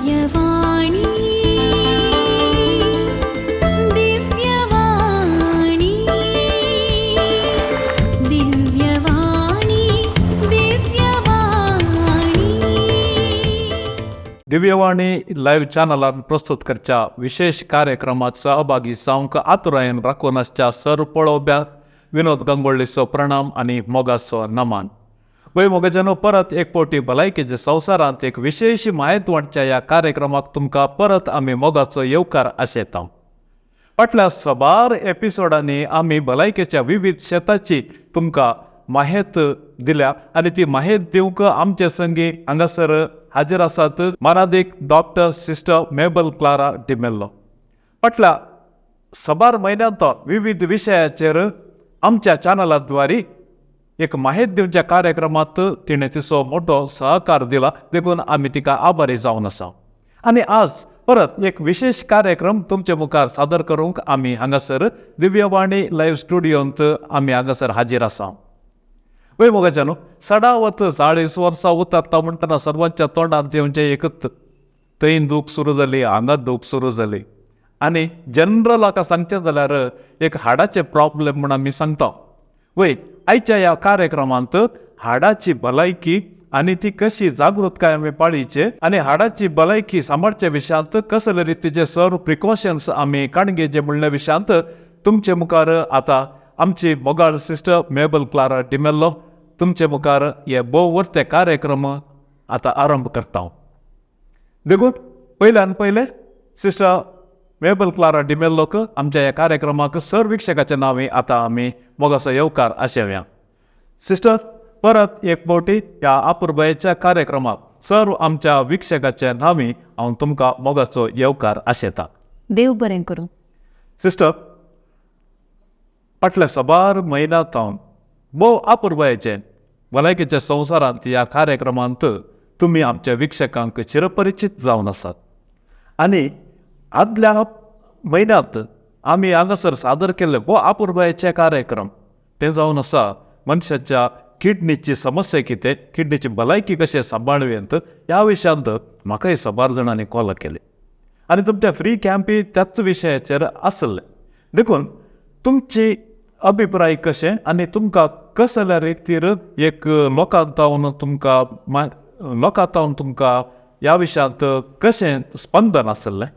Divyavani, Divyavani, Divyavani, Divyavani. Divyavani live चॅनलान प्रस्तुत करच्या विशेष कार्यक्रमात सहभागी जावंक आतुरायेन राखून आसच्या सर पळोवप्याक विनोद गंगोळ्ळीचो प्रणाम आनी मोगाचो नमान. वय मोगाच्यानो, परत एक फावटी भलायकेच्या संवसारांत एक विशेष म्हायत वांटच्या ह्या कार्यक्रमाक तुमकां परत आमी मोगाचो येवकार आशेता. फाटल्या सबार एपिसोडांनी आमी भलायकेच्या विविध शेताची तुमकां माहेत दिल्या आनी ती माहेत दिवंक आमचे संगी हांगासर हाजीर आसात मानादीक डॉक्टर सिस्टर मेबल क्लारा डिमेल्लो. फाटल्या सबार म्हयन्यांत विविध विशयाचेर आमच्या चॅनलाद्वारे एक माहेत दिवच्या कार्यक्रमांत तिणें तिचो मोठो सहकार दिला, देखून आमी तिका आभारी जावन आसा. आनी आज परत एक विशेष कार्यक्रम तुमचे मुखार सादर करूंक आमी हांगासर दिव्यवाणी लायव्ह स्टुडियोंत आमी हांगासर हाजीर आसा. वय मोगाच्यानो, सडावत 40 वर्सां उतरता म्हणटना सर्वांच्या तोंडांत येवचें एकच, थंय दूख सुरू जाली, हांगा दूख सुरू जाली. आनी जनरल हाका सांगचें जाल्यार एक हाडाचे प्रॉब्लेम म्हूण आमी सांगता. वय, आयच्या ह्या कार्यक्रमांत हाडाची भलायकी आनी ती कशी जागृतकाय आमी पाळीचे आनी हाडाची भलायकी सांबाळच्या विशयांत कसले रितीचे सर प्रिकॉशन्स आमी काडगेचे म्हणल्या विशयांत तुमचे मुखार आतां आमची मोगाळ सिस्टर मेबल क्लारा डिमेल्लो तुमचे मुखार हे भोव वर्ते कार्यक्रम आतां आरंभ करता. देखून पयल्यान पयलें सिस्टर मेबल क्लारा डिमेल्लोक आमच्या ह्या कार्यक्रमाक सर विक्षकाच्या नांवे आतां आमी मोगाचो येवकार आशेवया. सिस्टर, परत एक फावटी ह्या आपुरबायेच्या कार्यक्रमाक सर्व आमच्या विक्षकाच्या नांवी हांव तुमकां मोगाचो येवकार आशेता. देव बरें करूं. सिस्टर, फाटल्या सबार म्हयन्या सावन भोव आपुरबायेचे भलायकेच्या संवसारांत ह्या कार्यक्रमांत तुमी आमच्या विक्षकांक चिरपरिचीत जावन आसात. आनी आदल्या म्हयन्यांत आमी हांगासर सादर केल्ले भोव आपुरबायेचे कार्यक्रम ते जावन आसा मनशाच्या किडनीची समस्या कितें, किडनीची भलायकी कशें सांबाळुयेंत ह्या विशयांत म्हाकाय सबार जाणांनी कॉल केले आनी तुमच्या फ्री कॅम्पी त्याच विशयाचेर आसले. देखून तुमची अभिप्राय कशें आनी तुमकां कसल्या रितीर एक लोकां तुमकां लोकां तुमकां ह्या विशयांत कशें स्पंदन आसलें?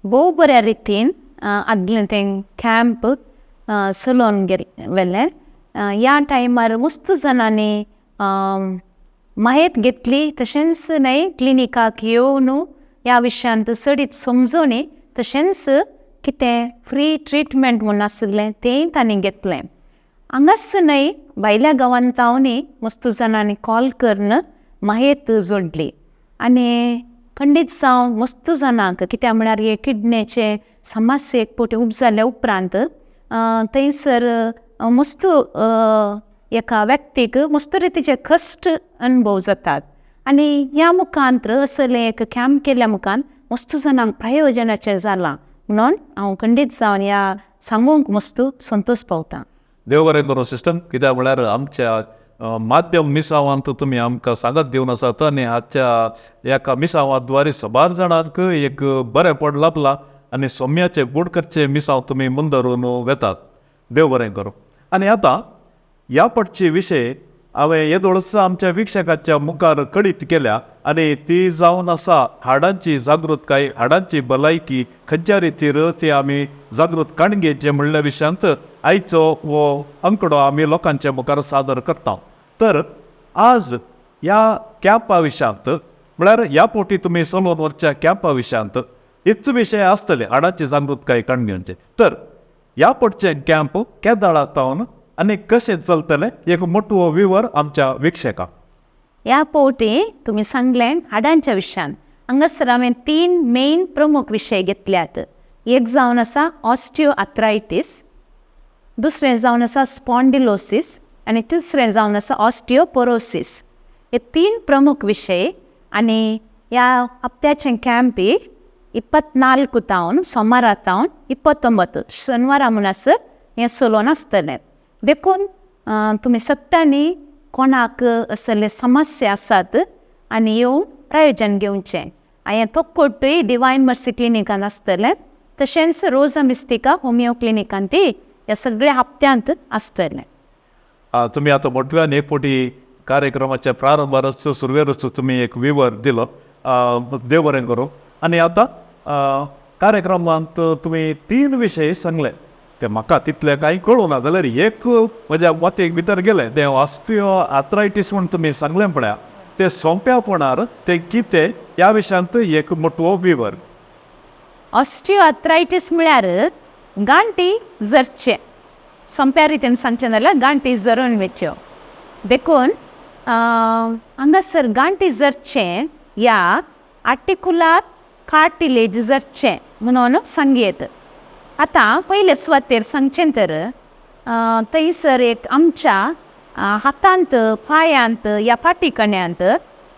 भोव बऱ्या रितीन आदलें तें कॅम्प चलोवन व्हेलें. ह्या टायमार मस्त जाणांनी म्हायत घेतली, तशेंच न्हय क्लिनिकाक येवन ह्या विशयांत चडीत समजोनी, तशेंच कितें फ्री ट्रिटमेंट म्हूण आशिल्लें तेंय तांणी घेतलें. हांगाच न्हय, भायल्या गांवांत तावनी मस्त जाणांनी कॉल करून म्हायत जोडली. आनी खंडीत जावं मस्त जाणांक, कित्याक म्हळ्यार हे किडनेचे समस्या एक फावटी उब जाल्या उपरांत थंयसर मस्त एका व्यक्तीक मस्त रितीचे कश्ट अनुभव जातात. आनी ह्या मुखांत असलें एक कॅम्प केल्या मुखान मस्त जाणांक प्रयोजनाचें जालां म्हणून हांव खंडीत जावन ह्या सांगूंक मस्त संतोश पावता. देव बरें करूं सिस्टम, कित्याक म्हळ्यार आमच्या माध्यम मिसावांत तुमी आमकां सांगत दिवन आसात आनी हाच्या एका मिसावाद्वारे सबार जाणांक एक बरेंपण लाबलां आनी सोम्याचे गूण करचे मिसांव तुमी मुंदरून वेतात. देव बरें करूं. आनी आतां ह्या पटचे विशय हांवें येदोळच आमच्या विक्षकाच्या मुखार कळीत केल्या आनी ती जावन आसा हाडांची जागृतकाय, हाडांची भलायकी खंयच्या रितीर ती आमी जागृत काणगेचे म्हणल्या विशयांत आयचो हो अंकडो आमी लोकांच्या मुखार सादर करता. तर आज ह्या कॅम्पा विशयांत म्हळ्यार ह्या फावटी तुमी चलोवन वचच्या कॅम्पा विशयांत हेच विशय आसतले हाडांची जागृतकाय काडून घेवचे. तर ह्या पटचे कॅम्प केदाळा तावन आनी कशें चलतलें एक मोटवो विवर आमच्या विक्षकांक. ह्या फावटी तुमी सांगलें हाडांच्या विशयान हांगासर हांवें 3 मेन प्रमुख विशय घेतल्यात. एक जावन आसा ऑस्टियो आथरायटीस, दुसरें जावन आसा स्पॉन्डिलोसीस आनी तिसरें जावन आसा ऑस्टियोपोरोसीस. हे 3 प्रमुख विशय. आनी ह्या हप्त्याचें कॅम्पी 24 तावन सोमारा तावन 29 शेनवारा म्हणसर हें चलोवन आसतलें. देखून तुमी सगळ्यांनी कोणाक असले समस्या आसात आनी येवन प्रयोजन घेवचें. हें तोक्कोटूय डिवायन मर्सी क्लिनिकान आसतलें, तशेंच रोजा मिस्तिका होमियो क्लिनिकान ती ह्या सगळ्या हप्त्यांत आसतलें. तुमी आतां मोटव्यान एक फावटी कार्यक्रमाच्या प्रारंभारच सुरवेरच तुमी एक विवर दिलो, देव बरें करूं. आनी आतां कार्यक्रमांत तुमी 3 विशय सांगले, ते म्हाका तितले कांय कळूं ना जाल्यार एक म्हज्या मतीक भितर गेलें, तें ऑस्टियो आर्थरायटीस म्हूण तुमी सांगलें पळया, ते सोंप्यापणार ते कितें ह्या विशयांत एक मोटवो विवर. ऑस्टियो आर्थरायटीस म्हळ्यार गांठी जरचें, सोंप्या रितीन सांगचें जाल्यार गांठी जरून वच्यो. देखून हांगासर गांठी जरचें या आर्टिकुलार कार्टिलेज जरचें म्हणून सांगयेत. आतां पयले सुवातेर सांगचें तर थंयसर एक आमच्या हातांत पांयांत या फाटी कण्यांत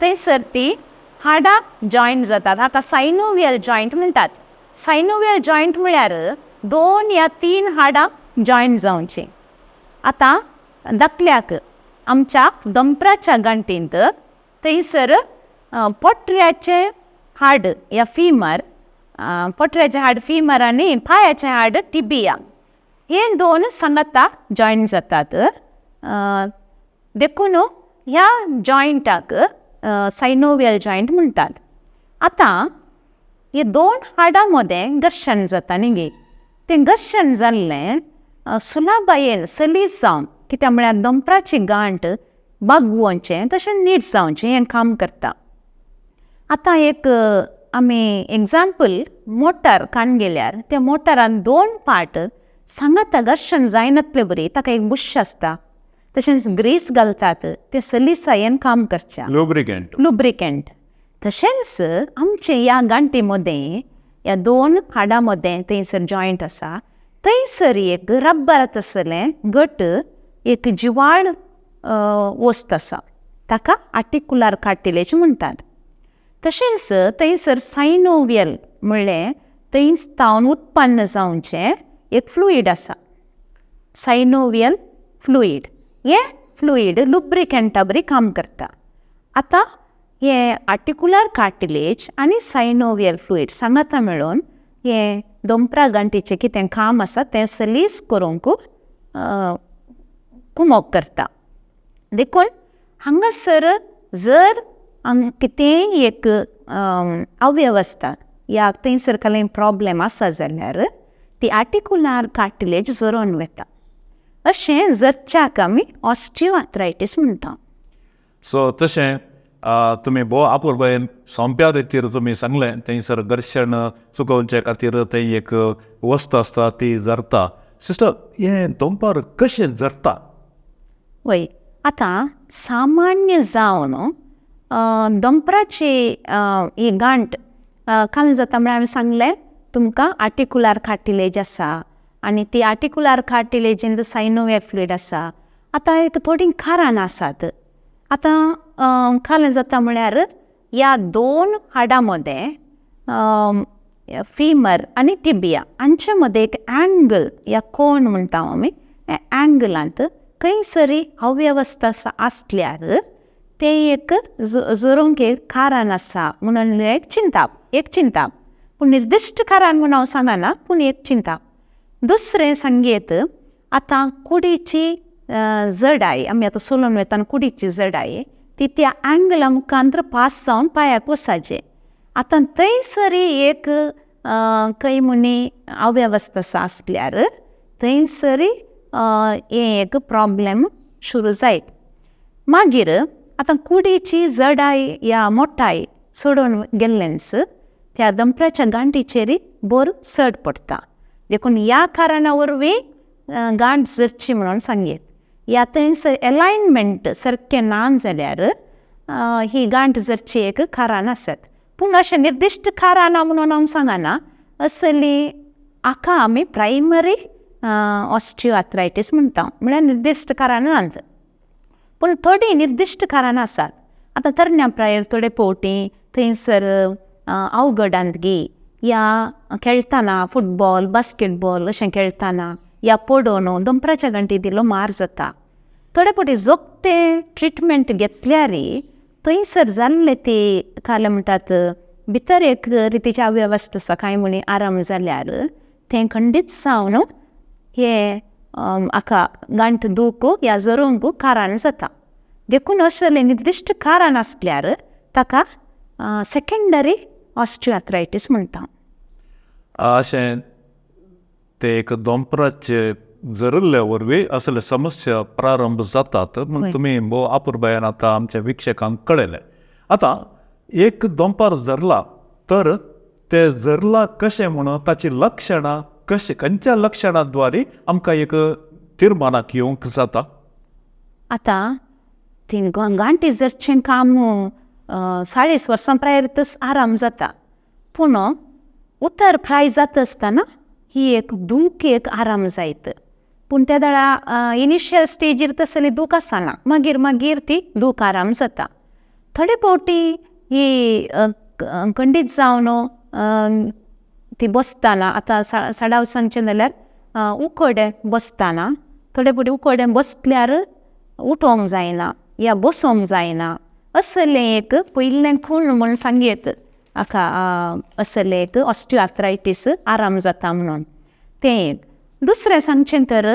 थंयसर ती हाडां जॉयंट जातात, हाका सायनोवियल जॉयंट म्हणटात. सायनोवियल जॉयंट म्हळ्यार 2 या 3 हाडां जॉयंट जावचीं. आतां धाकल्याक आमच्या दोंपराच्या गांठींत थंयसर पोटऱ्याचें हाड या फिमर, पोटऱ्याचें हाड फिमर आनी पांयाचें हाड टिबिया, हे 2 सांगाता जॉयंट जातात. देखून ह्या जॉयंटाक सायनोवियल जॉयंट म्हणटात. आतां हे 2 हाडां मदें घर्शण जाता न्ही गे, तें घर्शण जाल्लें सुलाबायेन सलीस जावन, कित्याक म्हळ्यार दोंपराची गांठ बागवोचें तशें नीट जावचें हें काम करता. आतां एक आमी एग्जाम्पल मोटर कान गेल्यार त्या मोटरान 2 पार्ट सांगाता घर्शण जायनातले बरी ताका एक बुश आसता, तशेंच ग्रीस घालतात, ते सलीसायेन काम करचें, लुब्रिकेंट. लुब्रिकेंट. तशेंच आमचे ह्या गांठी मदें ह्या 2 हाडां मदें थंयसर जॉयंट आसा, थंयसर एक रब्बर तसलें घट एक जिवाळ वस्त आसा, ताका आर्टिकुलार कार्टिलेज म्हणटात. तशेंच थंयसर सायनोवियल म्हणलें थंय तावन उत्पन्न जावचें एक फ्लुईड आसा, सायनोवियल फ्लुईड. हें फ्लुईड लुब्रिकेंटा बरी काम करता. आतां हें आर्टिकुलर कार्टिलेज आनी सायनोवियल फ्लुईड सांगाता मेळून हें दोंपरा गांठीचें कितें काम आसा तें सलीस करूंक कुमोक करता. देखून हांगासर जर कितेंय एक अवेवस्था या थंयसर कसलें प्रॉब्लेम आसा जाल्यार ती आर्टिकुलार कार्टिलेज जरोवन वता. अशें जरच्याक आमी ऑस्टियो आर्थरायटीस म्हणटा. सो तशें तुमी भोव आपुरबायेन सोंप्या रितीर तुमी सांगलें, थंयसर घर्शण चुकोवचे खातीर थंय एक वस्त आसता ती जरता. सिस्टर, हें दोंपार कशें जरता? वय, आतां सामान्य जावन दोंपराची ही गांठ काल जाता म्हळ्यार हांवें सांगलें तुमकां आर्टिकुलार कार्टिलेज आसा आनी ती आर्टिकुलार कार्टिलेजीन सायनोवियल फ्लुईड आसा. आतां एक थोडीं कारणां आसात. आतां काल जाता म्हळ्यार ह्या 2 हाडां मदें फिमर आनी टिबिया हांचे मदें एक एंगल या कोण म्हणटा आमी, एंगलांत खंयसरी अवेवस्था आसल्यार तें एक जोरूंक एक कारण आसा म्हणून एक चिंताप, एक चिंताप, पूण निर्दिश्ट कारण म्हूण हांव सांगना, पूण एक चिंताप. दुसरें सांगयेत, आतां कुडीची जडाय, आमी आतां चलून वतना कुडीची जडाय ती त्या एंगला मुखांतर पास जावन पांयाक वसाचें. आतां थंयसरी एक खंय म्हणी अवेवस्था आसल्यार थंयसरी हें एक प्रॉब्लेम सुरू जायत. मागीर आतां कुडीची जडाय या मोटाय सोडून गेल्लेंच त्या दोंपराच्या गांठीचेर भर चड पडटा. देखून ह्या कारणा वरवीं गांठ जरची म्हणून सांगयेत. या थंयसर एलायनमेंट सारकें ना जाल्यार ही गांठ जरची एक कारण आसत, पूण अशें निर्दिश्ट कारण म्हणून हांव सांगना. असली हाका आमी प्रायमरी ऑस्टियो आर्थरायटीस म्हणटा, म्हळ्यार निर्दिश्ट कारणां नात, पूण थोडीं निर्दिश्ट कारणां आसात. आतां तरण्या प्रायेर थोडे फावटी थंयसर अवघडांत गी या खेळटना फुटबॉल बास्केटबॉल अशें खेळटना या पडोन दोंपराच्या गांठी दिलो मार जाता. थोडे फावटी जोखते ट्रिटमेंट घेतल्यार थंयसर जाल्ले ती काल म्हणटात भितर एक रितीची अव्यवस्था आसा कांय म्हणी आराम जाल्यार तें खंडीत जावन हे हाका गांठ दूख या जरोंक कारण जाता. देखून असलें निर्दिश्ट कारण आसल्यार ताका सेकेंडरी ऑस्टियोआर्थरायटीस म्हणटा. अशें ते एक दोंपराचे जरिल्ले वरवीं असले समस्या प्रारंभ जातात म्हूण तुमी भोव आपुरबायान आतां आमच्या विक्षकांक कळयलें. आतां एक दोंपार जरला तर ते जरला कशें म्हणून ताची लक्षणां कशें खंयच्या लक्षणां द्वारे आमकां एक तिर्मानाक येवंक जाता? आतां ती गांठी जरचें काम 40 वर्सां प्रायरतच आराम जाता, पूण उतर फ्राय जाता आसतना ही एक दूख एक आराम जायत. पूण त्या वेळा इनिशियल स्टेजीर तसली दूख आसना, मागीर मागीर ती दूख आराम जाता. थोडे फावटी ही खंडीत जावन ती बसतना, आतां सडाव सांगचें जाल्यार उकोडें बसतना थोडे फावटी उकोडें बसल्यार उठोंक जायना या बसोंक जायना, असलें एक पयलें खूण म्हूण सांगयेत हाका असलें एक ऑस्टियोआर्थरायटीस आराम जाता म्हणून तें एक. दुसरें सांगचें तर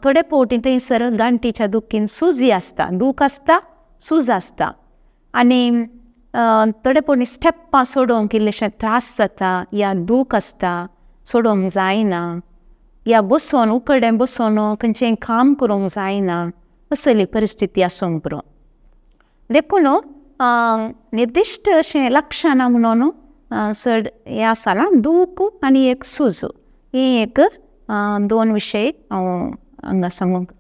थोडे फावटी थंयसर गांठीच्या दुखीन सुजी आसता, दूख आसता, सूज आसता आनी थोडे फावटी स्टेपां सोडोवंक इल्लेशे त्रास जाता या दूख आसता, सोडोवंक जायना या बसोन उकडें बसोन खंयचेंय काम करूंक जायना, असली परिस्थिती आसूंक पुरो. देखून निर्दिश्ट अशें लक्षणां म्हणून चड हें आसना, दूख आनी एक सूज ही एक दोन विशय हांव हांगा सांगूंक.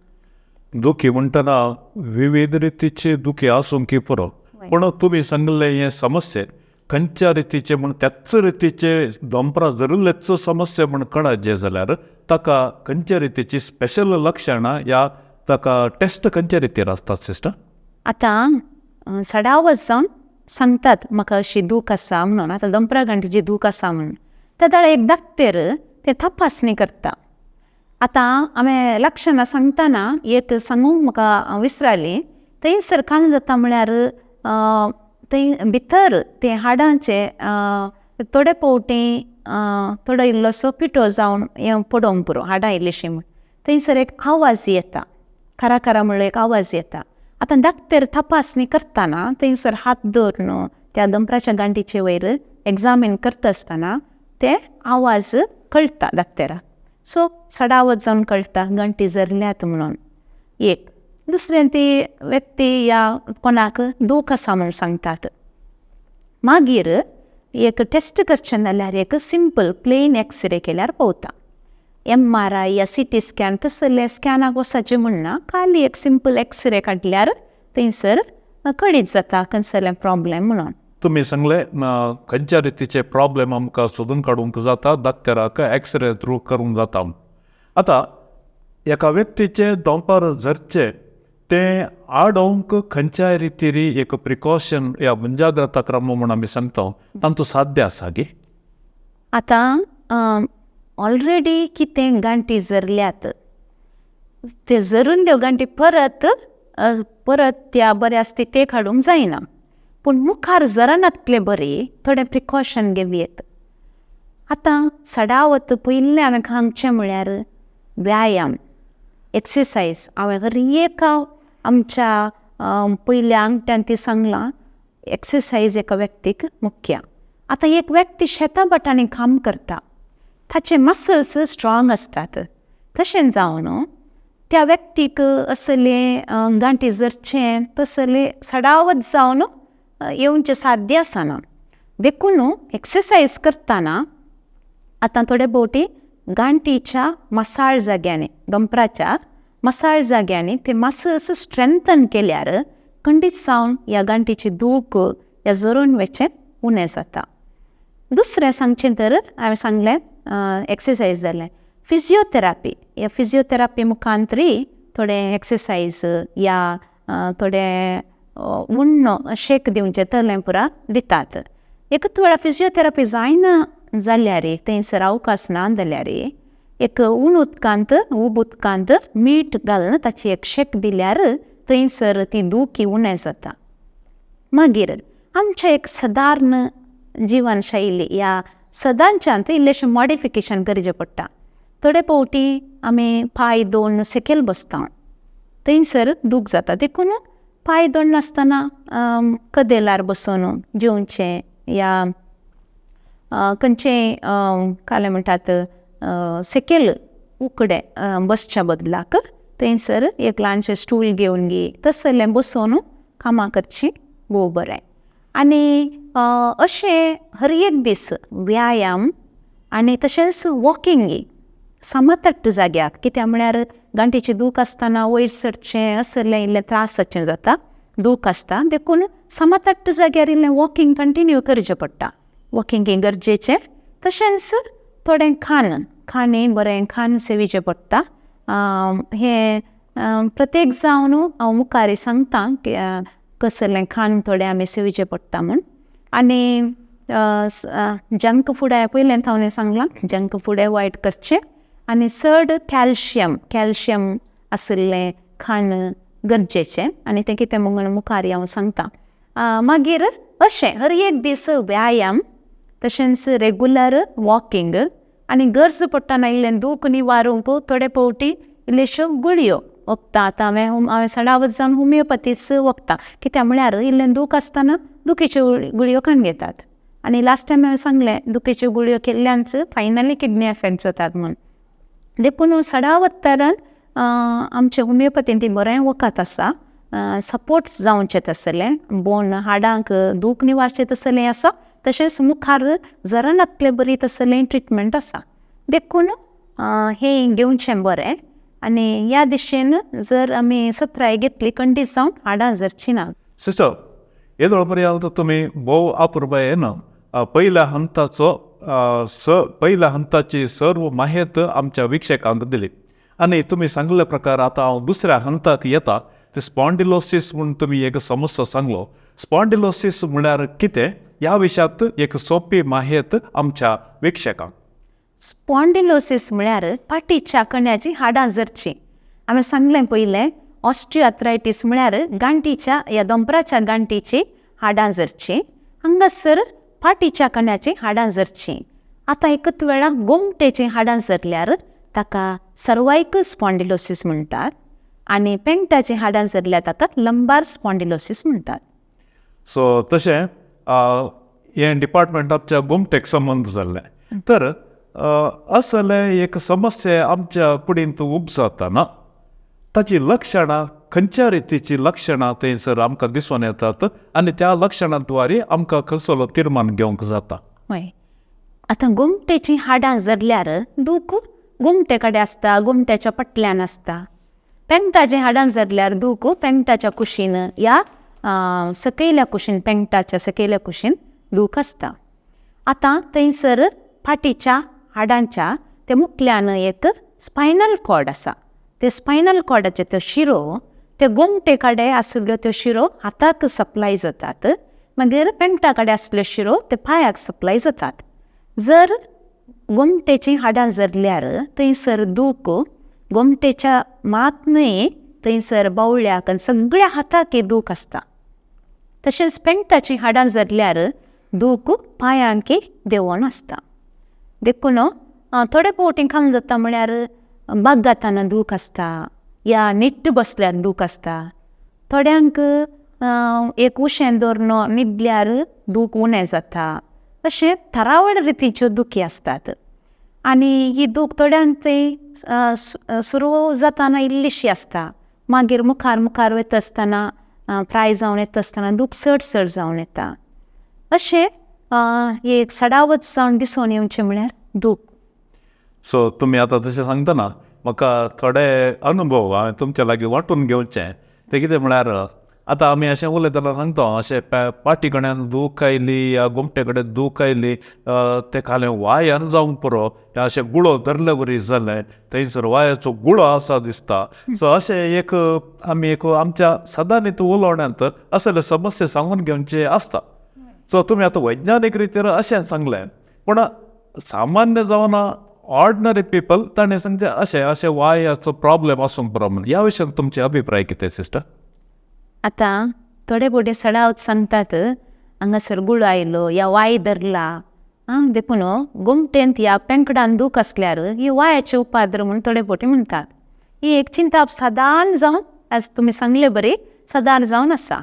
दुखी म्हणटना विविध रितीचे दुखी आसूंक पुरो, पूण तुमी सांगिल्ले हे समस्ये खंयच्या रितीचे म्हूण त्याच रितीचे दोंपरा जरिल्लेच समस्या म्हूण कळत जाल्यार ताका खंयच्या रितीची स्पेशल लक्षणां या ताका टेस्ट खंयच्या रितीर आसतात सिस्टर? आतां सडावत जावन सांगतात म्हाका अशी दूख आसा म्हणून, आतां दोंपरा गांठीची दूख आसा म्हणून त्या वेळार एक दाक्तेर ते तपासणी करता. आतां हांवें लक्षणां सांगतना एक सांगूंक म्हाका विसराली, थंयसर कांय जाता म्हळ्यार थंय भितर ते हाडांचे थोडे फावटी थोडो इल्लोसो पिठो जावन हें पडोवंक पुरो हाडां इल्लीशीं म्हूण थंयसर एक आवाज येता, खरा खरा म्हणलो एक आवाज येता. आतां दाक्तेर तपासणी करतना थंयसर हात दवरून त्या दोंपराच्या गांठीचे वयर एग्जामीन करता आसतना ते आवाज कळटा दाक्तेराक. सो सडावत जावन कळटा गांठी जरल्यात म्हणून एक. दुसरें ती व्यक्ती या कोणाक दूख आसा म्हूण सांगतात. मागीर एक टेस्ट करचें जाल्यार एक सिंपल प्लेन एक्सरे केल्यार पावता. MRI या CT scan तसले स्कॅनाक वचपाचें म्हणना, खाली एक सिंपल एक्सरे काडल्यार थंयसर कळीत जाता खंयसरलें प्रॉब्लेम म्हणून. तुमी सांगलें खंयच्या रितीचे प्रॉब्लेम आमकां सोदून काडूंक जाता दाक्तेराक एक्सरे थ्रू करूंक जाता. आतां एका व्यक्तीचे दोंपार झरचें तें आडोवंक खंयच्याय रितीरी एक प्रिकॉशन या मुंजाग्रता क्रम म्हूण आमी सांगता तांचो साध्य आसा गी? आतां ऑलरेडी कितें गांठी जरल्यात ते जरून त्यो गांठी परत परत त्या बऱ्या स्थितीक हाडूंक जायना, पूण मुखार जरनातले बरी थोडें प्रिकॉशन घेवयेत. आतां सडावत पयलें हांवें सांगचें म्हळ्यार व्यायाम, एक्सरसायज. हांवें हर एका आमच्या पयल्या आंगठ्यान ती सांगलां, एक्सरसायज एका व्यक्तीक मुख्य. आतां एक व्यक्ती शेतां भाटांनी काम करता ताचे मसल्स स्ट्रांग आसतात, तशें जावन त्या व्यक्तीक असलें गांठी जरचें तसलें सडावत जावन येवचें साध्य आसना. देखून एक्सरसायज करतना आतां थोडे भोवटी गांठीच्या मसाळ जाग्यांनी, दोंपराच्या मसाळ जाग्यांनी ते मसल्स स्ट्रेंथन केल्यार खंडीत जावन ह्या गांठीची दूख ह्या जरून वचचें उणें जाता. दुसरें सांगचें तर हांवें सांगलें एक्सरसायज जालें, फिजियोथेरापी. ह्या फिजियोथेरापी मुखांतरी थोडें एक्सरसायज या थोडें उण्ण शेक दिवचें तलें पुरा दितात. एकच वेळा फिजियोथेरापी जायना जाल्यार थंयसर अवकाश ना जाल्यार एक उण उदकांत उब उदकांत मीठ घालून ताची एक शेक दिल्यार थंयसर ती दुखी उणें जाता. मागीर आमचें एक सदारण जिवनशैली ह्या सदांच्यांत इल्लेशें मॉडिफिकेशन करचें पडटा. थोडे फावटी आमी पांय दोन सकयल बसता, थंयसर दूख जाता, देखून पांय दोन नासतना कदेलार बसून जेवचें या खंयचें कालें म्हणटात सकयल उकडें बसच्या बदलाक थंयसर एक ल्हानशें स्टूल घेवन गी तसलें बसून कामां करचीं भोव बरें. आनी अशें हर एक दीस व्यायाम आनी तशेंच वॉकिंग समतट्ट जाग्याक, कित्याक म्हळ्यार गांठीची दूख आसतना वयर सरचें असलें इल्लें त्रासाचें जाता, दूख आसता, देखून समतट्ट जाग्यार इल्लें वॉकिंग कंटिन्यू करचें पडटा. वॉकिंग गरजेचें. तशेंच थोडें खाण, खाणें बरें खाण सेविचें पडटा. हें प्रत्येक जावन हांव मुखार सांगता कसलें खाण थोडें आमी सेविचें पडटा म्हूण. आनी जंक फूड हांवें पयलें हांवें सांगलां, जंक फूड एवॉयड करचें आनी चड कॅल्शियम कॅल्शियम आशिल्लें खाण गरजेचें आनी तें कितें म्हूण मुखार हांव सांगता. मागीर अशें हर एक दीस व्यायाम, तशेंच रेगुलर वॉकिंग आनी गरज पडटना इल्लें दूख निवारूंक थोडे फावटी इल्ल्योश्यो गुळयो वखदां. आतां हांवें सदांच जावन होमियोपॅथीच वखदां, कित्याक म्हळ्यार इल्लें दूख आसतना दुखीच्यो गुळयो खावन घेतात आनी लास्ट टायम हांवें सांगलें दुखीच्यो गुळयो केल्ल्यानच फायनली किडनी एफेक्ट जातात म्हूण. देखून सदांच तरान आमच्या होमियोपॅथीन ती बरें वखद आसा, सपोर्ट जावचें तसलें बोन हाडांक दूख निवारचें तसलें आसा, तशेंच मुखार जरनातलें बरी तसलें ट्रिटमेंट आसा, देखून हें घेवचें बरें. आनी ह्या दिशेन जर आमी सत्राय घेतली खंडीत जावन हाडां जरचीं ना. सिस्टर, येदोळ पर्यंत तुमी भोव अपुरबायेन पयल्या हंताचो पयल्या हंताची सर्व माहेत आमच्या विक्षकांक दिली आनी तुमी सांगले प्रकार आतां हांव दुसऱ्या हंताक येता. ते स्पॉन्डिलोसीस म्हूण तुमी एक समस्या सांगलो. स्पॉन्डिलोसीस म्हळ्यार कितें ह्या विशयांत एक सोंपी माहेत आमच्या विक्षकांक. स्पॉन्डिलोसीस म्हळ्यार फाटीच्या कण्याची हाडां जरचीं. हांवें सांगलें पयलें ऑस्टियोआर्थरायटीस म्हळ्यार गांठीच्या या दोंपराच्या गांठीची हाडां जरचीं, हांगासर फाटीच्या कण्याची हाडां जरचीं. आतां एकच वेळा गोमटेचीं हाडां जरल्यार ताका सर्वायकल स्पॉन्डिलोसीस म्हणटात आनी पेंगटाचीं हाडां जरल्यार ताका लंबार स्पॉन्डिलोसीस म्हणटात. सो तशें हें डिपार्टमेंट आमच्या गोमटेक संबंद जाल्लें. तर असले एक समस्या आमच्या कुडींत उपजातना ताची लक्षणां खंयच्या रितीची लक्षणां थंयसर आमकां दिसून येतात आनी त्या लक्षणां द्वारे आमकां कसलो तिर्मान घेवंक जाता? हय, आतां गोमटेचीं हाडां जरल्यार दूख गोमटे कडेन आसता, गोमट्याच्या फाटल्यान आसता. पेंगटाचीं हाडां जरल्यार दूख पेंगटाच्या कुशीन या सकयल्या कुशीन, पेंगटाच्या सकयल्या कुशीन दूख आसता. आतां थंयसर फाटीच्या हाडांच्या ते मुखल्यान एक स्पायनल कॉर्ड आसा, ते स्पायनल कॉर्डाचे त्यो शिरो ते गोमटे कडेन आशिल्ल्यो त्यो शिरो हाताक सप्लाय जातात, मागीर पेंगटा कडेन आशिल्ल्यो शिरो ते पांयाक सप्लाय जातात. जर गोमटेचीं हाडां जरल्यार थंयसर दूख गोमटेच्या मात न्हय, थंयसर बावळ्याक आनी सगळ्या हाताक दूख आसता. तशेंच पेंगटाचीं हाडां जरल्यार दूख पांयांक देंवोन आसता. देखून थोडे फावटी काम जाता म्हळ्यार बागगाताना दूख आसता या निट्ट बसल्यार दूख आसता. थोड्यांक एक उशें दवरून न्हिदल्यार दूख उणें जाता. अशें थरावळ रितीच्यो दुखी आसतात आनी ही दूख थोड्यांक थंय सुरू जाताना इल्लीशी आसता, मागीर मुखार मुखार वयता आसतना प्राय जावन येता आसतना दूख चड चड जावन येता. अशें एक सडावत जावन दिसून येवचें म्हळ्यार दूख. सो तुमी आतां तशें सांगतना म्हाका थोडे अनुभव हांवें तुमच्या लागीं वांटून घेवचे. ते कितें म्हळ्यार आतां आमी अशें उलयतना सांगता, अशें पाटी कडेन दूख आयली या गोमटे कडेन दूख आयली, ते खालें वायान जावंक पुरो, अशें गुळो धरले वरी जालें, थंयसर वायाचो गुळो आसा दिसता. सो अशें एक आमी एक आमच्या सदांनी उलोवण्यांत असले समस्या सांगून घेवचे आसता. सो तुमी आतां वैज्ञानीक रितीर अशें सांगलें, पूण सामान्य जावन ऑर्डिनरी पिपल ताणें सांगचें अशें अशें वायाचो प्रॉब्लेम आसूंक पुरो म्हूण. ह्या विशयान तुमचे अभिप्राय कितें सिस्टर? आतां थोडे भुरगे सडावत सांगतात हांगासर गुळो आयलो या वाय धरला. आं, देखून गोमटेंत ह्या पेंकडान दूख आसल्यार ही वायाचे उपाद्र म्हूण थोडे फावटी म्हणटात. ही एक चिंताप सादारण जावन, एज तुमी सांगले बरी, सादारण जावन आसा.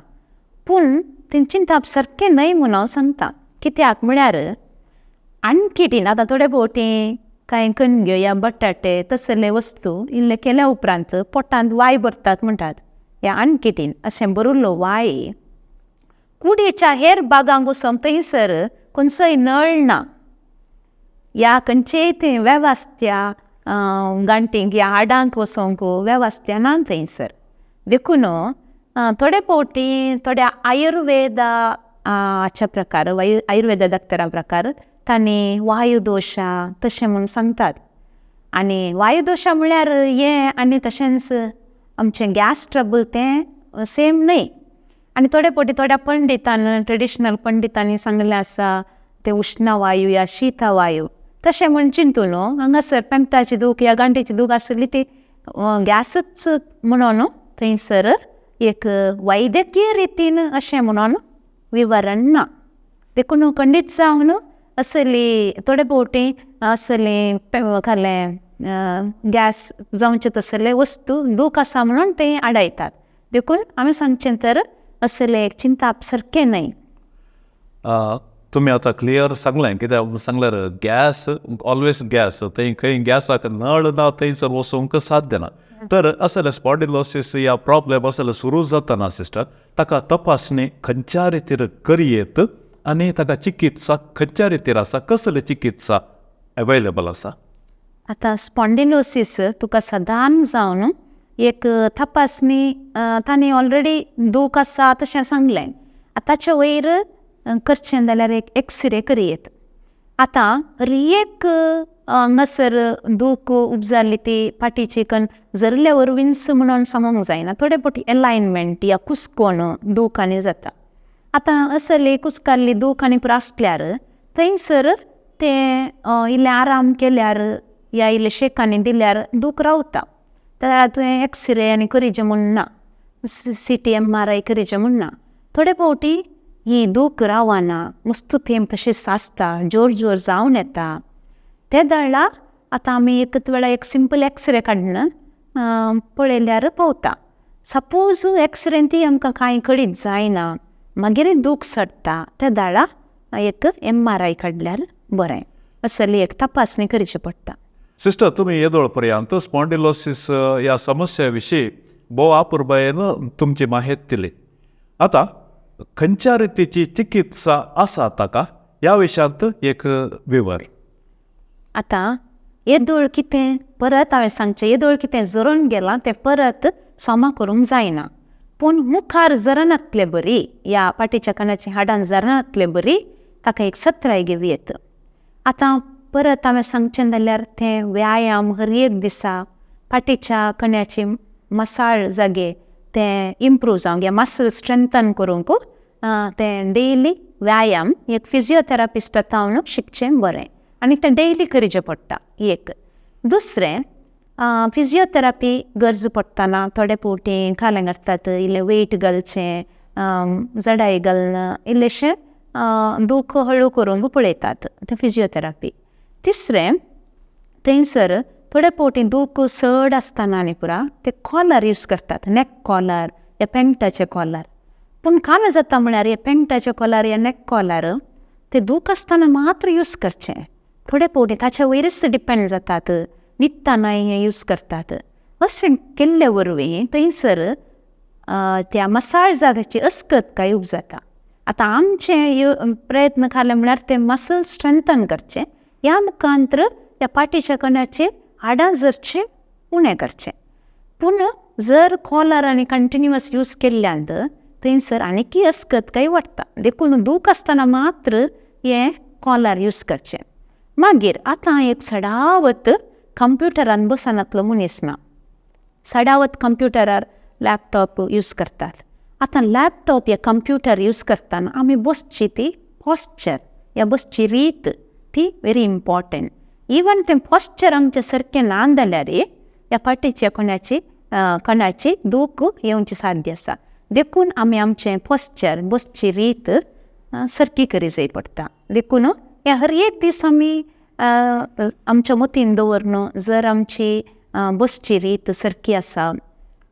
पूण तें चिंताप सारकें न्हय म्हूण हांव सांगता. कित्याक म्हळ्यार आणखी आतां थोडे फावटी कांय कणग्यो या बटाटे तसले वस्तू इल्ले केल्या उपरांत पोटांत वाय भरतात म्हणटात. ह्या आणखीटीन अशें भरिल्लो वाय कुडीच्या हेर बागांक वचोन थंयसर खंयचोय नळ ना या खंयचेय थंय वेवस्थ्या गांठींक या हाडांक वचोंक वेवस्था ना थंयसर. देखून थोडे फावटी थोड्या आयुर्वेदा हाच्या प्रकार, आयुर्वेदा डॉक्टरा प्रकार तांणी वायुदोशा तशें म्हूण सांगतात. आनी वायुदोशा म्हळ्यार हें आनी तशेंच आमचें गॅस ट्रबल तें सेम न्हय. आनी थोडे फावटी थोड्या पंडितान, ट्रेडिशनल पंडितांनी सांगिल्लें आसा तें उश्णवायू या शीतवायू तशें म्हूण चिंतून हांगासर पेंपटाची दूख या गांठीची दूख आसली ती गॅसूच म्हणून थंयसर एक वैद्यकीय रितीन अशें म्हणून विवरण ना. देखून खंडीत जावन असली थोडे फावटी असली खालें गॅस जावचे तसले वस्तू दूख आसा म्हणून ते आडायतात. देखून आमी सांगचें तर असलें एक चिंताप सारकें न्हय. तुमी आतां क्लियर सांगलें. कित्याक सांगल्यार गॅस ऑलवेज गॅस, थंय खंय गॅसाक नळ ना थंयसर वचूंक साध्य ना. तर असले स्पॉन्डिलोसीस या प्रॉब्लेम असले सुरू जातना सिस्टर ताका तपासणी खंयच्या रितीर करयेत आनी ताका चिकित्सा खंयच्या रितीर आसा, कसली चिकित्सा अवेलेबल आसा? आतां स्पॉन्डिलोसीस तुका सदांच जावन एक तपासणी तांणी ऑलरेडी दूख आसा तशें सांगलें. आतांचे वयर करचें जाल्यार एक एक्सरे करयेत. आतां हर एक हांगासर दूख उपजाली ती फाटीची कन जरल्या वरवींच म्हणून सांगूंक जायना. थोडे फावटी एलायनमेंट या कुसकोन दूख आनी जाता. आतां असली कुसकाल्ली दूख आनी पुरो आसल्यार थंयसर तें इल्लें आराम केल्यार या इल्लें शेकांनी दिल्यार दूख रावता. त्या तुवें एक्सरे आनी करीचें म्हूण ना, CT MRI करीचें म्हूण ना. थोडे फावटी ही दूख रावना, मस्त तेंप तशें सासता, जोर जोर जावन येता. ते दळा आतां आमी एकच वेळा एक सिंपल एक्सरे काडून पळयल्यार पावता. सपोज एक्सरेन ती आमकां कांय कळीत जायना, मागीर दूख चडटा, ते दाळा एक MRI काडल्यार बरें. असली एक तपासणी करची पडटा. सिस्टर, तुमी येदोळ पर्यंत स्पॉन्डिलोसीस ह्या समस्ये विशीं भोव आपुरबायेन तुमची माहिती दिली. आतां खंयच्या रितीची चिकित्सा आसा ताका ह्या विशयांत एक विवर. आतां येदोळ कितें परत हांवें सांगचें, येदोळ कितें जरून गेलां तें परत सोमा करूंक जायना. पूण मुखार जरनातले बरी ह्या फाटीच्या कणाची हाडां जरनातले बरी ताका एक सत्राय घेवं येत. आतां परत हांवें सांगचें जाल्यार तें व्यायाम हर एक दिसा फाटीच्या कण्याची मसाळ जागे तें इम्प्रूव जावंक या मसल स्ट्रेंथन करूंक तें डेली व्यायाम एक फिजियोथेरापिस्टा तावन शिकचें बरें आनी तें डेली करचें पडटा. एक दुसरें फिजियोथेरापी गरज पडटना थोडे फावटी खालें घालतात, इल्लें वेट घालचें, जडाय घालून इल्लेशें दूख हळू करूंक पळयतात तें फिजियोथेरापी. तिसरें थंयसर थोडे फावटी दूख चड आसतना न्ही पुरा ते कॉलर यूज करतात, नॅक कॉलर या पेंटाचे कॉलर. पूण काल जाता म्हळ्यार हे पेंटाचे कॉलर या नॅक कॉलर ते दूख आसतना मात्र यूज करचें. थोडे फावटी ताच्या वयरच डिपेंड जातात, न्हिदतना हें यूज करतात. अशें केल्ले वरवीं थंयसर त्या मसाळ जाग्याची अस्कत काय उपजाता. आतां आमचें प्रयत्न खाले म्हळ्यार ते मसल स्ट्रेंथन करचें, ह्या मुखांत्र ह्या फाटीच्या कण्याचे हाडां जरचें उणें करचें. पूण जर कॉलर आनी कंटिन्युअस यूज केल्ल्यान थंयसर आनीकय अस्कत काय वाडटा. देखून दूख आसतना मात्र हें कॉलर यूज करचें. मागीर आतां एक सडावत कंप्युटरान बसनातलो मनीस ना, सडावत कंप्युटरार लॅपटॉप यूज करतात. आतां लॅपटॉप या कंप्युटर यूज करतना आमी बसची ती पॉश्चर या बसची रीत ती व्हेरी इम्पॉर्टंट. इवन तें पॉश्चर आमचें सारकें ना जाल्यार ह्या फाटीच्या कोणाची कणाची दूख येवची साध्य आसा. देखून आमी आमचें पॉश्चर बसची रीत सारकी करी जाय पडटा. देखून हे हर एक दीस आमी आमच्या मतीन दवरून जर आमची बसची रीत सारकी आसा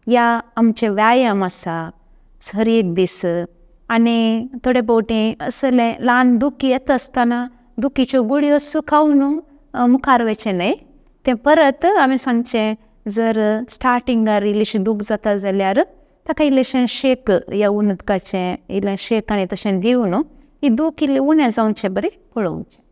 या आमचे व्यायाम आसा हर एक दीस आनी थोडे भोवटी असले ल्हान दुखी येता आसतना दुखीच्यो गुळयो खावन मुखार वचचें न्हय, तें परत आमी सांगचें जर स्टार्टिंगार इल्लीशी दूख जाता जाल्यार ताका इल्लेशें शेक या उदकाचें इल्लें शेक आनी तशें दिवन ही दूख इल्ली उणें जावचें बरें पळोवचें.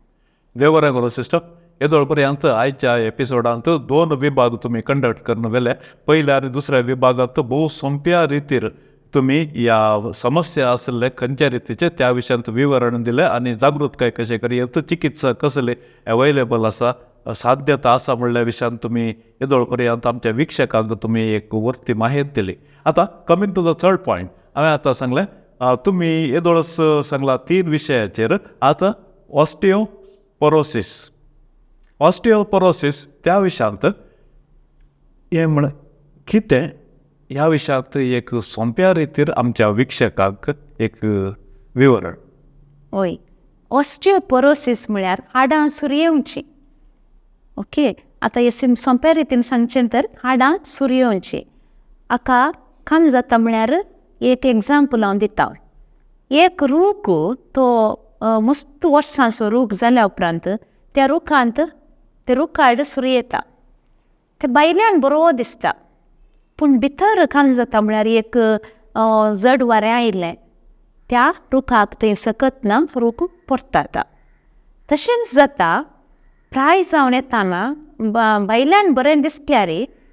देव बरें करूं सिस्टर. येदोळ पर्यंत आयच्या एपिसोडांत दोन विभाग तुमी कंडक्ट करून व्हेले. पयल्या आनी दुसऱ्या विभागांत भोव सोंप्या रितीर तुमी ह्या समस्या आसले खंयच्या रितीचे त्या विशयांत विवरण दिलें आनी जागृतकाय कशें करी, चिकित्सा कसली अवेलेबल आसा, साध्यता आसा म्हणल्या विशयान तुमी येदोळ पर्यंत आमच्या वीक्षकांक तुमी एक वरती माहिती दिली. आतां coming to the third point, हांवें आतां सांगलें तुमी येदोळच सांगला 3 विशयाचेर. आतां ऑस्टियोपोरोसीस, ऑस्टियोपोरोसीस त्या विशयांत हें म्हण कितें ह्या विशयांत एक सोंप्या रितीर आमच्या वीक्षकांक एक विवरण. हय, ऑस्टियोपोरोसीस म्हळ्यार हाडां सुरयेवचीं. ओके, आतां हे सोंप्या रितीन सांगचें तर हाडां सुरयेवचीं. हाका खान जाता म्हळ्यार एक एग्जाम्पल हांव दिता. एक रूख तो मस्त वर्सांचो रूख जाल्या उपरांत त्या रुखांत ते रुखाड सुरयता, ते भायल्यान बरो दिसता पूण भितर खान जाता म्हळ्यार एक जड वारें आयलें त्या रुखाक थंय सकत ना, रूख परताता. तशेंच जाता प्राय जावन येताना भायल्यान बरें दिसल्यार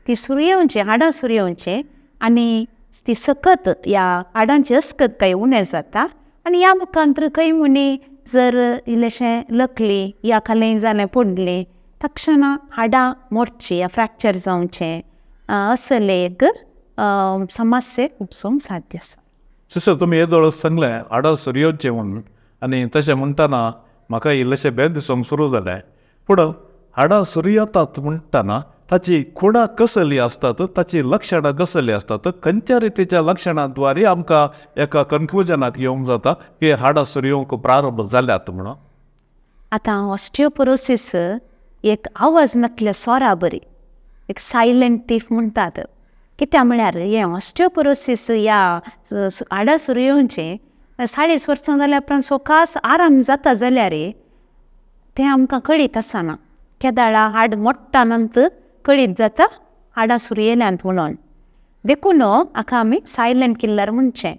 ती सुरयेवचें, हाडां सुरयेवचें आनी ती सकत ह्या हाडांची अस्कत कांय उणें जाता आनी ह्या मुखांत खंय मुनी जर इल्लेशें लकली या खालें जालें पडलें तक्षणा हाडां मोडचीं या फ्रॅक्चर जावचें असले एक समस्या उपसूंक साध्य आसा. सिस्टर, तुमी येदोळ सांगलें हाडां सुरयेवचें म्हणून आनी तशें म्हणटना म्हाका इल्लेशें बेद दिसूंक सुरू जालें. पूण हाडां सुरयतात म्हणटना ताची खुणां कसली आसतात, ताची लक्षणां कसली आसतात, खंयच्या रितीच्या लक्षणां द्वारे आमकां एका कन्क्लुजनाक येवंक जाता की हाडां सुरयोवंक प्रारंभ जाल्यात म्हणून? आतां ऑस्टियोपोरोसीस एक आवाज नासल्या सोरा बरी, एक सायलंट थीफ म्हणटात. कित्याक म्हळ्यार हें ऑस्टियोपोरोसीस ह्या हाडां सुरयोवचें 40 वर्सां जाल्या उपरांत सोकास आराम जाता जाल्यार तें आमकां कळीत आसना. केदाळा हाड मोडटा नंतर कळीत जाता हाडां सुरयल्यांत म्हणून. देखून हाका आमी सायलंट किल्लर म्हणचें.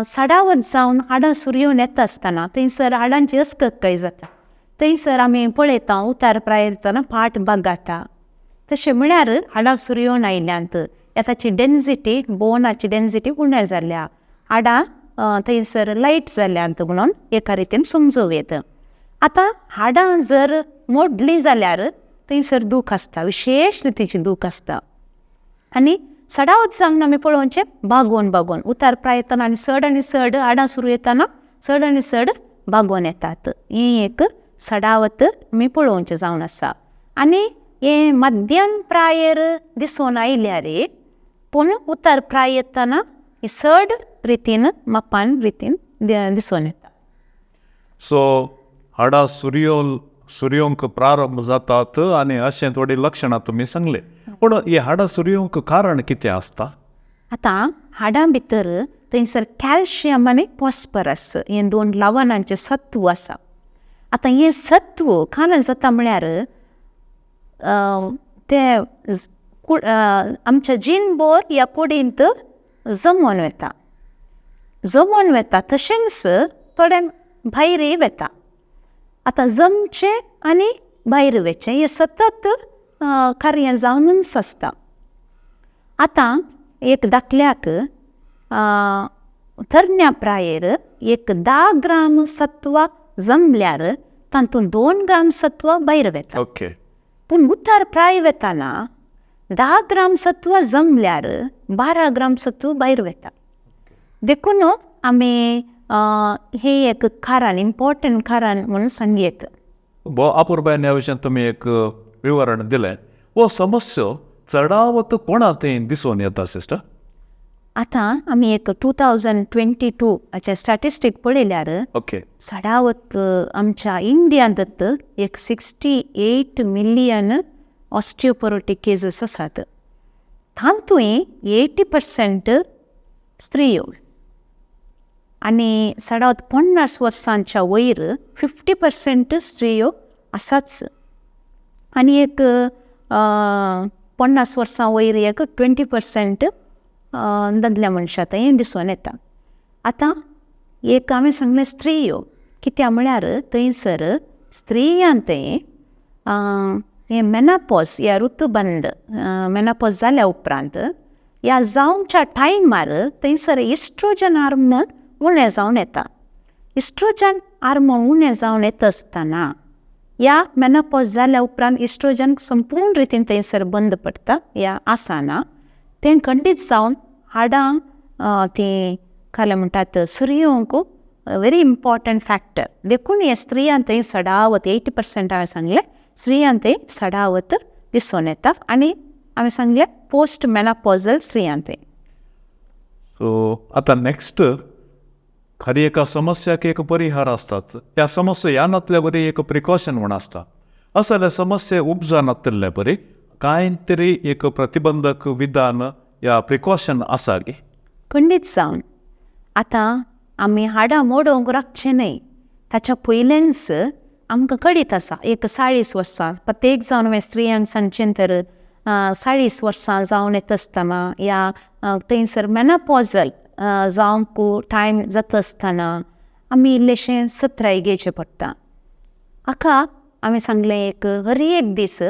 सडावत जावन हाडां सुरयोवन येता आसतना थंयसर हाडांची अस्कत जाता, थंयसर आमी पळयता उतार प्राय येतना फाट बागाता. तशें म्हळ्यार हाडां सुरयोवन आयल्यांत या ताची डेन्सिटी, बोनाची डेन्सिटी उणें जाल्या, हाडां थंयसर लायट जाल्यांत म्हणून एका रितीन समजूं येता. आतां हाडां जर मोडलीं जाल्यार थंयसर दूख आसता, विशेश रितीची दूख आसता आनी सडावत जावन आमी पळोवचें बागोवन बागोवन उतार प्राय येतना आनी चड आनी चड हाडां सुरू येतना चड आनी चड बागोवन येतात. ही एक सडावत आमी पळोवचें जावन आसा. आनी हें मध्यम प्रायेर दिसून आयल्यार पूण उतार प्राय येतना ही चड रितीन मापान रितीन दिसून येता. सो हाडां सुरयोवंक प्रारंभ जातात आनी अशें थोडीं लक्षणां तुमी सांगले. पूण ही हाडां सुरयोवंक कारण कितें आसता? आतां हाडां भितर थंयसर कॅल्शियम आनी फॉस्फरस हें 2 लवणांचें सत्व आसा. आतां हें सत्व कारण जाता म्हळ्यार तें आमच्या जीणभर ह्या कुडींत जमोन वता, जमोन वता तशेंच थोडें भायरय वता. आतां जमचें आनी भायर वचचें हें सतत कार्य जावनूच आसता. आतां एक दाखल्याक तरण्या प्रायेर एक 10 ग्राम सत्व जमल्यार तातूंत 2 ग्राम सत्व भायर वता. ओके. पूण उतार प्राय वतना 10 ग्राम सत्व जमल्यार 12 ग्राम सत्व भायर वता. देखून आमी हें एक कारण, इम्पॉर्टंट कारण म्हणून सांगयेत. अपुरबायेन ह्या विशयांत तुमी एक विवरण दिलें. हो समस्या चडावत कोणा थंय दिसून येता सिस्टर? आतां आमी एक 2022 हाचें स्टॅटिस्टीक पळयल्यार ओके सडावत आमच्या इंडियांत एक 68 मिलियन ऑस्टियोपोरोटीक केजीस आसात. तातूंय 80% स्त्रियो आनी सडावत 50 वर्सांच्या वयर 50% स्त्रियो आसाच आनी एक 50 वर्सां वयर एक 20% दादल्या मनशां थंय दिसून येता. आतां एक हांवें सांगलें स्त्रियो कित्याक म्हळ्यार थंयसर स्त्रियां थंय हें मेनापॉज ह्या ऋतुबंद मेनापॉज जाल्या उपरांत ह्या जावच्या टायमार थंयसर इस्ट्रोजन हार्मोन उणें जावन येता. इस्ट्रोजन हार्मोन उणें जावन येता आसतना ह्या मेनापॉज जाल्या उपरांत इस्ट्रोजन संपूर्ण रितीन थंयसर बंद पडटा ह्या आसना तें खंडीत जावन हाडां तीं कालें म्हणटात सुरयोंक व्हेरी इम्पॉर्टंट फॅक्टर. देखून हे स्त्रियां थंय सडावत 80% हांवें सांगलें स्त्रियां थंय सडावत दिसून येता आनी हांवें सांगलें पोस्ट मेनापॉजल स्त्रियां थंय. सो आतां नॅक्स्ट खरी एका समस्याक एक परिहार आसतात. त्या समस्या ह्या नातल्या बरी एक प्रिकॉशन म्हूण आसता. असल्या समस्या उपजानातल्या बरी कांय तरी एक प्रतिबंधक विधान या प्रिकॉशन आसा गी? खंडीत जावन आतां आमी हाडां मोडोवंक राखचें न्हय. ताच्या पयलेंच आमकां कळीत आसा एक 40 वर्सां प्रत्येक जावन हांवें स्त्रियांक सांगचें तर 40 वर्सां जावन येता आसतना या थंयसर मेनापॉजल जावंक टायम जाता आसतना आमी इल्लेशें सत्राय घेवचें पडटा. हाका हांवें सांगलें एक हर एक दीस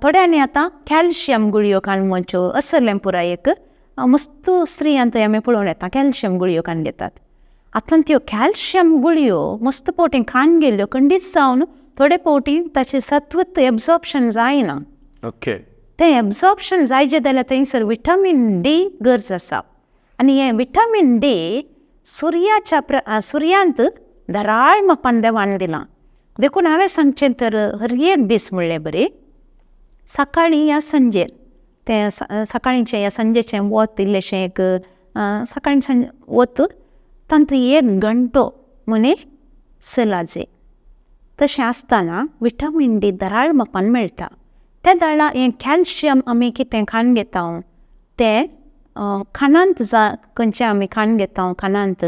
थोड्यांनी आतां कॅल्शियम गुळयो काडपाच्यो असलें पुराय एक मस्त स्त्रियां थंय आमी पळोवन येता कॅल्शियम गुळयो काडून घेतात. आतां त्यो कॅल्शियम गुळयो मस्त फावटी खावन गेल्ल्यो खंडीत जावन थोडे फावटी ताचें सत्वत एब्जॉर्प्शन जायना. ओके तें एब्जॉर्प्शन जायचें जाल्यार थंयसर विटामीन डी गरज आसा आनी हें विटामीन डी सुर्याच्या सुर्यांत धराळ मापान देवान दिलां. देखून हांवें सांगचें तर हर एक दीस म्हणलें बरें सकाळीं या सांजेर तें सकाळींचें या सांजेचें वत इल्लेशें एक सकाळीं सांजे वत तातूंत 1 घंटो म्हणे सलाजे तशें आसतना विटामीन डी धराळ मापान मेळटा. त्या दाळा हें कॅल्शियम आमी कितें खावन घेता तें खाणांत जा खंयचें आमी खाण घेता खाणांत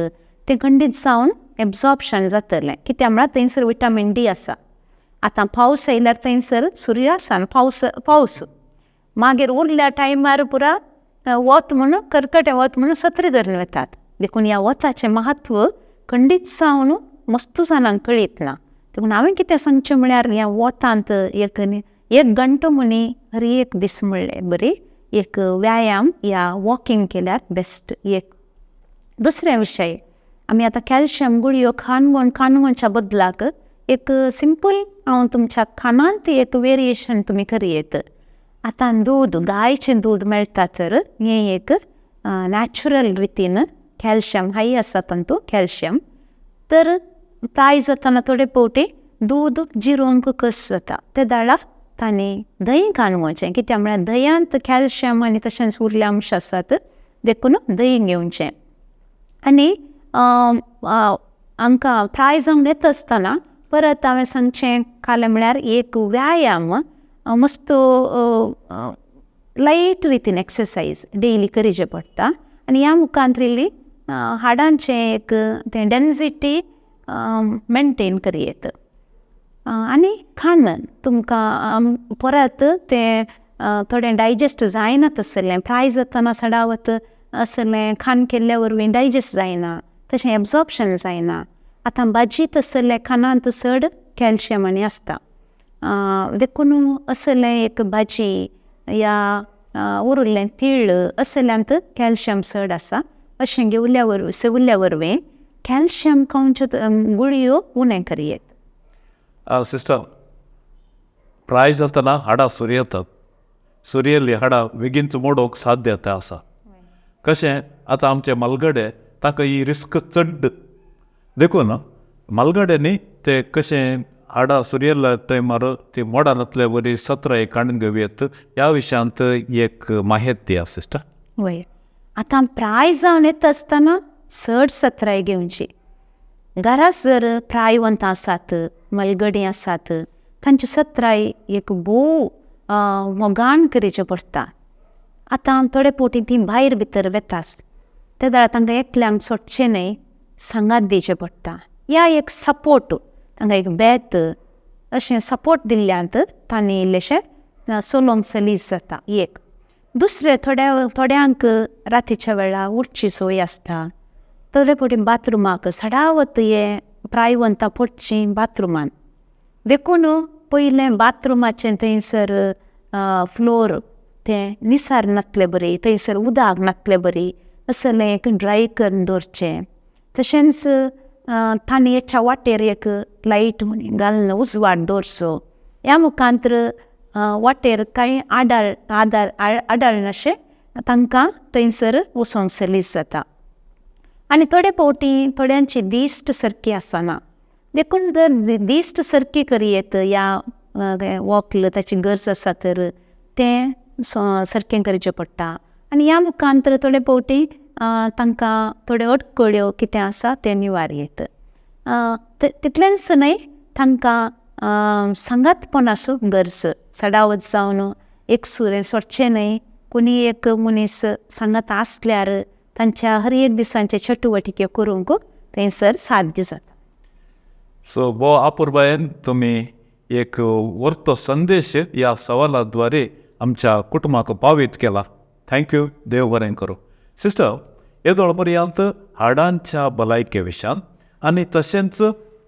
तें खंडीत जावन एब्जॉर्प्शन जातलें कित्याक म्हळ्यार थंयसर विटामीन डी आसा. आतां पावस येयल्यार थंयसर सूर्य आसा पावस पावस मागीर उरल्या टायमार पुरा वत म्हणून करकटें वत म्हणून सत्री धरून वतात. देखून ह्या वताचें म्हत्व खंडीत जावन मस्त जाणांक कळीत ना. देखून हांवें कितें सांगचें म्हळ्यार ह्या वतांत एक 1 घंटो म्हणी हर एक दीस म्हणलें बरी एक व्यायाम या वॉकिंग केल्यार बेस्ट. एक दुसरें विशय आमी आतां कॅल्शियम गुळयो खाण खाणच्या बदलाक एक सिंपल हांव तुमच्या खाणांत एक वेरिएशन तुमी करयेत. आतां दूद गायचें दूद मेळटा तर हें एक नॅचरल रितीन कॅल्शियम हाय आसा तातूंत कॅल्शियम तर प्राय जातना थोडे फावटी दूद जिरोवंक कस जाता ते दाळा तांणी दही खावचें कित्याक म्हळ्यार दह्यांत कॅल्शियम आनी तशेंच उरले अंश आसात देखून दही घेवचें. आनी आमकां फ्राय जावन येता आसतना परत हांवें सांगचें खालें म्हळ्यार एक व्यायाम मस्त लायट रितीन एक्सरसायज डेली करचें पडटा आनी ह्या मुखांत इल्ली हाडांचें एक तें डेन्सिटी मेनटेन करयेत. आनी खाण तुमकां परत तें थोडें डायजेस्ट जायना तसलें फ्राय जातना सडावत असलें खाण केल्ल्या वरवीं डायजेस्ट जायना तशें एब्जॉर्प्शन जायना. आतां भाजी तसलें खाणांत चड कॅल्शियम आनी आसता देखून असलें एक भाजी या उरिल्लें तीळ असल्यांत कॅल्शियम चड आसा अशें घेवल्या वरवीं सेवल्या वरवीं कॅल्शियम खावच्यो गुळयो उणें करयेत. सिस्टर प्राय जातना हाडां सुरयतात सुरयल्लीं हाडां बेगीनच मोडोवंक साध्यता आसा. कशें आतां आमचे म्हालगडे तांकां ही रिस्क चड देखून म्हालगड्यांनी ते कशें हाडां सुरयल्ल्या टायमार ती मोडानातले वरी सत्राय काडून घेवयेत ह्या विशयांत एक माहिती आसा सिस्टर. वय आतां प्राय जावन येता आसतना चड सत्राय घेवची. घरा जर प्रायवंत आसात, मलगडी आसात, तांची सत्राय एक भोव मोगान करीचें पडटा. आतां थोडे फावटी ती भायर भितर वेतास ते वेळार तांकां एकल्यांक सोडचें न्हय, सांगात दिवचें पडटा. या एक सपोर्ट, तांकां एक बेत अशें सपोर्ट दिल्ल्यांत तांणी इल्लेशें चलोवंक सलीस जाता. एक दुसरें थोड्यांक रातीच्या वेळार उठची सोय आसता. थोडे फावटी बाथरुमाक सडावत हे प्रायवंतां पडचीं बाथरुमान, देखून पयलें बाथरुमाचें थंयसर फ्लोर तें निसार नासलें बरी, थंयसर उदक नासलें बरी, असलें एक ड्राय करून दवरचें. तशेंच तांणी वाटेर एक लायट घालून उजवाड दवरचो. ह्या मुखांतर वाटेर कांय आडाळनाशें तांकां थंयसर वचोंक सलीस जाता. आनी थोडे फावटी थोड्यांची दिश्ट सारकी आसना, देखून जर दिश्ट सारकी करयेत या वखल ताची गरज आसा तर तें सारकें करचें पडटा. आनी ह्या मुखांतर थोडे फावटी तांकां थोड्यो अडकळ्यो कितें आसा तें निवार येत. तितलेंच न्हय, तांकां सांगातपणाचो गरज, सडावत जावन एक सुरें सोडचें न्हय. कोणी एक मनीस सांगात आसल्यार तांच्या हर एक दिसांचे चटुवटिके करूंक थंयसर साध्य जाता. सो भोव आपुरबायेन तुमी एक वर्तो संदेश ह्या सवालाद्वारे आमच्या कुटुंबाक पावीत केला. Thank you, देव बरें करूं. सिस्टर, येदोळ पर्यंत हाडांच्या भलायके विशयान आनी तशेंच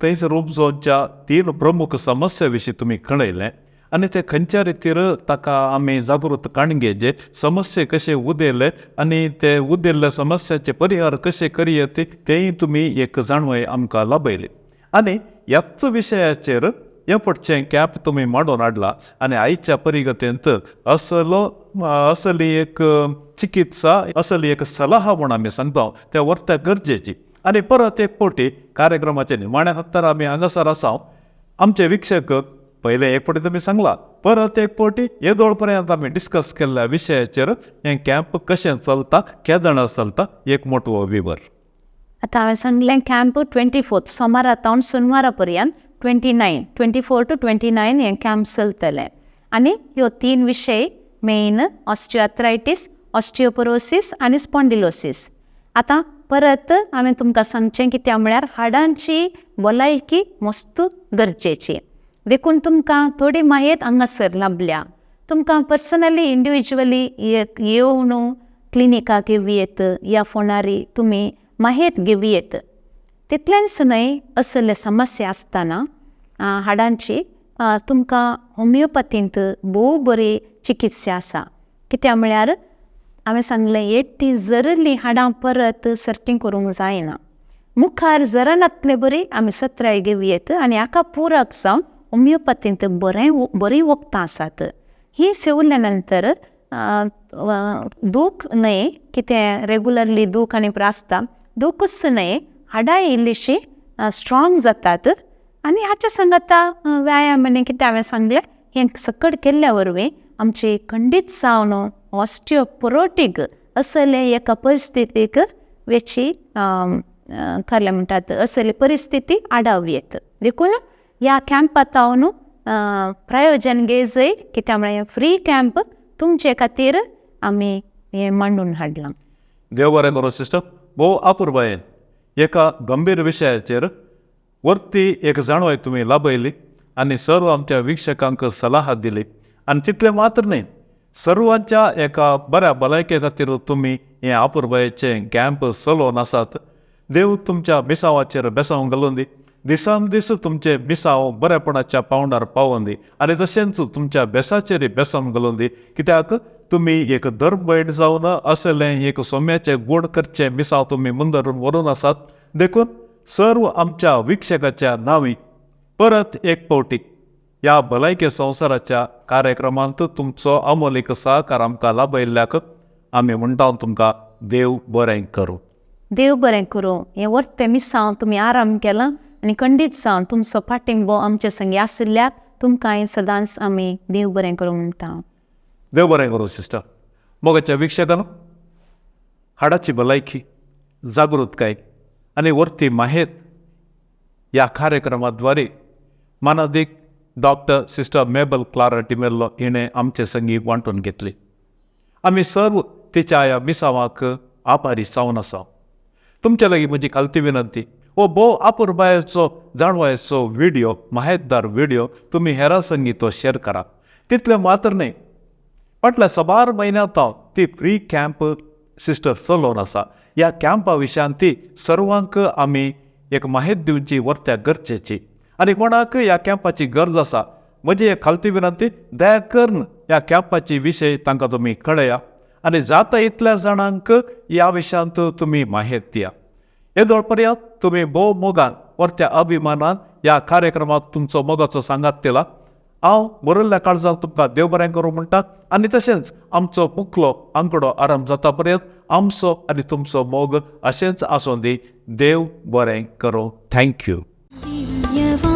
थंयसर उपजोवच्या 3 प्रमुख समस्या विशीं तुमी कळयलें आनी ते खंयच्या रितीर ताका आमी जागृत काणगेजे समस्ये कशे उदेले आनी ते उदेल्ल्या समस्याचे परिहार कशे करयेत तेय तुमी एक जाणवय आमकां लाभयली. आनी ह्याच विशयाचेर हे पटचें कॅम्प तुमी मांडून हाडला आनी आयच्या परिगतेंत असली एक चिकित्सा, असली एक सलाह म्हूण आमी सांगता त्या वर्त्या गरजेची. आनी परत एक फावटी कार्यक्रमाचे निमाण्या हत्तर आमी हांगासर आसा. आमचे वीक्षक पयले एक फावटी तुमी सांगला, परत एक फावटी येदोळ पर्यंत आमी डिस्कस केल्ल्या विशयाचेर हें कॅम्प कशें चलता, केदणा चलता, एक मोटवो विवर. आतां हांवें सांगलें कॅम्प 24 सोमारा तावन सोनवारा पर्यंत 24 टू 29 हें कॅम्प चलतलें. आनी ह्यो 3 विशय मेन ऑस्टियोआर्थरायटीस, ऑस्टियोपोरोसीस आनी स्पॉन्डिलोसीस. आतां परत हांवें तुमकां सांगचें कित्याक म्हळ्यार हाडांची भलायकी मस्त गरजेची, देखून तुमकां थोडी मायत हांगासर लाभल्या. तुमकां पर्सनली इंडिविज्युअली येवन क्लिनिकाक येवयेत या फोनारी तुमी माहेत घेवयेत. तितलेंच न्हय, असले समस्या आसतना हाडांची तुमकां होमियोपथींत भोव बरी चिकित्सा आसा. कित्याक म्हळ्यार हांवें सांगलें एकटी जरली हाडां परत सारकीं करूंक जायना, मुखार जरा नातले बरी आमी सत्राय घेवयेत आनी हाका पुरक जावन होमियोपथींत बरीं वखदां आसात. ही सेवल्या नंतर दूख न्हय, कितें रेगुलरली दूख आनी आसता, दुखूच न्हय, हाडां इल्लीशीं स्ट्रॉंग जातात. आनी हाच्या सांगाता व्यायाम आनी कितें हांवें सांगलें हें सकट केल्ल्या वरवीं आमची खंडीत जावन ऑस्टियोपोरोटीक असले एका परिस्थितीक वेची karले म्हणटात असली परिस्थिती आडाव येत. देखून ह्या कॅम्पांत हांव प्रयोजन घेयजय, कित्याक म्हळ्यार फ्री कॅम्प तुमचे खातीर आमी हें मांडून हाडलां. देव बरें करूं सिस्टर. भोव आपुरबायेन एका गंभीर विशयाचेर वरती एक जाणवाय तुमी लाभयली आनी सर्व आमच्या वीक्षकांक सलाह दिली. आनी तितलें मात्र न्हय, सर्वांच्या एका बऱ्या भलायके खातीर तुमी हें आपुरबायेचें कॅम्प चलोवन आसात. देव तुमच्या मिसांवाचेर बेसांव घालून दी, दिसान दीस तुमचे मिसांव बरेपणाच्या पावंडार पावोवन दी आनी तशेंच तुमच्या बेसाचेर बेसांव घालून दी, कित्याक तुमी एक धर्मभयण जावन असलें एक सोम्याचें गोड करचें मिसांव तुमी मुंदरून व्हरून आसात. देखून सर्व आमच्या वीक्षकाच्या नांवी परत एक फावटी ह्या भलायके संवसाराच्या कार्यक्रमांत तुमचो अमोलीक सहकार आमकां लाभयल्ल्याक आमी म्हणटा तुमकां देव बरें करूं. देव बरें करूं. हें वर्तें मिसांव तुमी आराम केलां आनी खंडीत जावन तुमचो पाटिंबो आमचे संगी आशिल्ल्याक तुमकां सदांच आमी देव बरें करूं म्हणटा. देव बरें करूं सिस्टर. मोगाच्या वीक्षकांनो, हाडाची भलायकी, जागृतकाय आनी वर्ती माहेत ह्या कार्यक्रमाद्वारे मानादीक डॉक्टर सिस्टर मेबल क्लारा डिमेल्लो हिणें आमचे संगी वांटून घेतली. आमी सर्व तिच्या ह्या मिसावाक आभारी जावन आसा. तुमचे लागीं म्हजी खालती विनंती, हो भोव आपुरबायेचो जाणवायेचो व्हिडियो, माहेतदार व्हिडियो तुमी हेरां संगी तो शेअर करा. तितलें मात्र न्हय, फाटल्या साबार म्हयन्यांत हांव ती फ्री कॅम्प सिस्टर चलोवन आसा. ह्या कॅम्पा विशयान ती सर्वांक आमी एक माहिती दिवची वर्त्या गरजेची आनी कोणाक ह्या कॅम्पाची गरज आसा, म्हजी एक खालती विनंती, दया करून ह्या कॅम्पाची विशय तांकां तुमी कळया आनी जाता इतल्या जाणांक ह्या विशयांत तुमी माहिती दिया. येदोळ पर्यंत तुमी भोव मोगान वर्त्या अभिमानान ह्या कार्यक्रमाक तुमचो मोगाचो सांगात दिला. हांव बरयल्ल्या काळजान तुमकां देव बरें करूं म्हणटा आनी तशेंच आमचो मुखलो आंकडो आरंभ जाता पर्यंत आमचो आनी तुमचो मोग अशेंच आसूं दी. देव बरें करूं. Thank you. दिव्यवाणी.